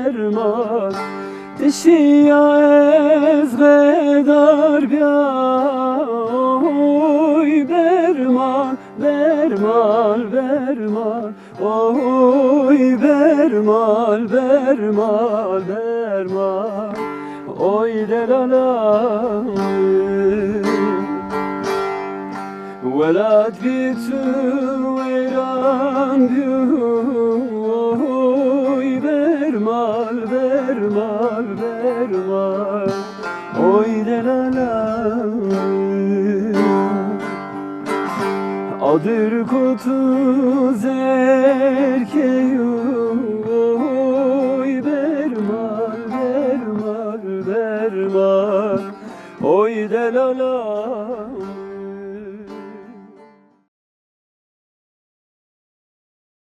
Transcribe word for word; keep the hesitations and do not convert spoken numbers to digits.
Bermal, ti şîya ez xedar bîya. Oy Bermal, Bermal, Bermal. Oy Bermal, Bermal, Bermal. Oy delala. Welat bî tu wêran bîyo. Oy Bermal, Bermal, Bermal. Oy delala. Adir kutu zerkeyo. Oy Bermal, Bermal, Bermal. Oy delala.